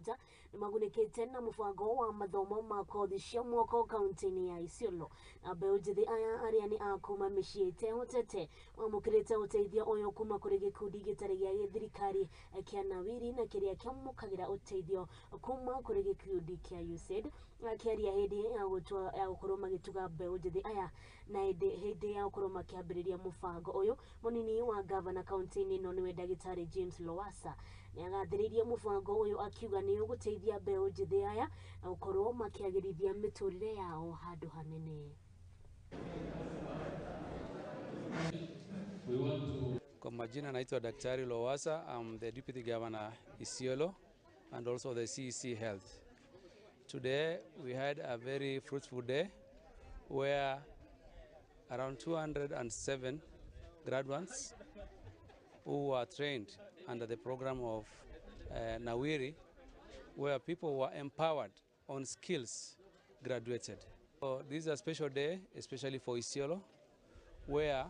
7 nĩmagunĩkĩte na mũbango wa mathomo ma kothi cia moko kaunti-inĩ ya Isiolo. Na mbeũ njĩthĩ aya arĩa nĩ a kuma mĩciĩ ĩtehotete mamũkĩrĩte ũteithio ũyũ kuma kũrĩ gĩkundi gĩtarĩ gĩa gĩthirikari kĩa Nawiri na kĩrĩa kĩamũkagĩra ũteithio kuma kũrĩ gĩkundi kĩa USAID. Akĩaria hĩndĩ ya gũtua ya gũkorwo magĩtuga mbeũ njĩthĩ aya na hĩndĩ ya gũkorwo makĩambĩrĩria mũbango ũyũ, mũnini wa gavana kaunti-inĩ ĩno nĩwe ndagĩtarĩ James Lowassa nĩagathĩrĩirie mũbango ũyũ akiuga nĩ ũgũteithia mbeũ njĩthĩ aya na gũkorwo makĩagĩrithia mĩtũrĩre yao handũ hanene. Kwa majina naitwa Daktari Lowassa. I'm the Deputy Governor Isiolo and also the CEC Health. Today we had a very fruitful day where around 207 graduates who were trained under the program of Nawiri, where people were empowered on skills, graduated. So this is a special day, especially for Isiolo, where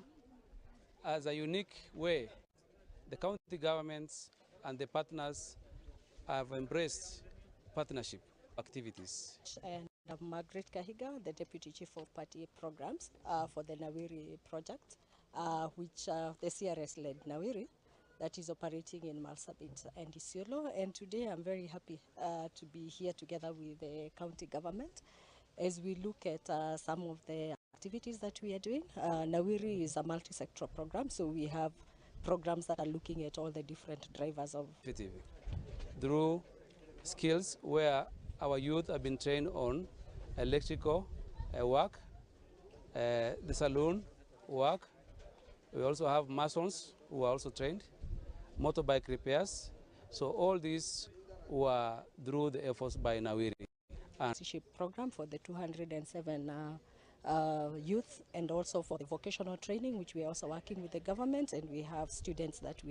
as a unique way, the county governments and the partners have embraced partnership activities. And I'm Margaret Kahiga, the Deputy Chief of Party Programs for the Nawiri project, which the CRS-led Nawiri that is operating in Marsabit and Isiolo. And today I'm very happy to be here together with the county government as we look at some of the activities that we are doing. Nawiri is a multi-sectoral program, so we have programs that are looking at all the different drivers of through skills where our youth have been trained on electrical work, the saloon work. We also have masons who are also trained, motorbike repairs. So all these were through the efforts by Nawiri. And program for the 207 youth, and also for the vocational training, which we are also working with the government, and we have students that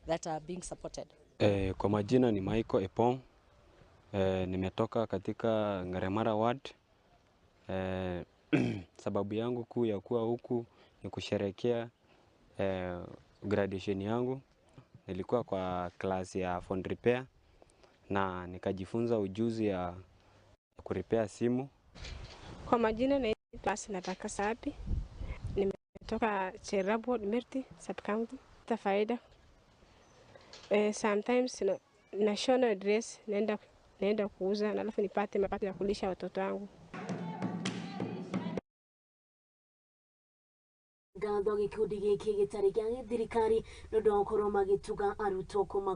that are being supported. Kwa majina ni Michael Epong. Nimetoka katika Ngaremara Ward. Sababu yangu kuu ya kuwa huku ni kusherehekea graduation yangu. Nilikuwa kwa class ya phone repair na nikajifunza ujuzi ya kurepair simu. Kwa majina naitwa Nataka Sapi. Nimetoka Cherabo Merti sub county. Faida. Sometimes nashona dress naenda kuuza na alafu nipate mapato ya kulisha watoto wangu. Ngatho gĩkundi gĩkĩ gĩtarĩ gĩa gĩthirikari nĩ ũndũ wa gũkorwo magĩtuga arutwo kuma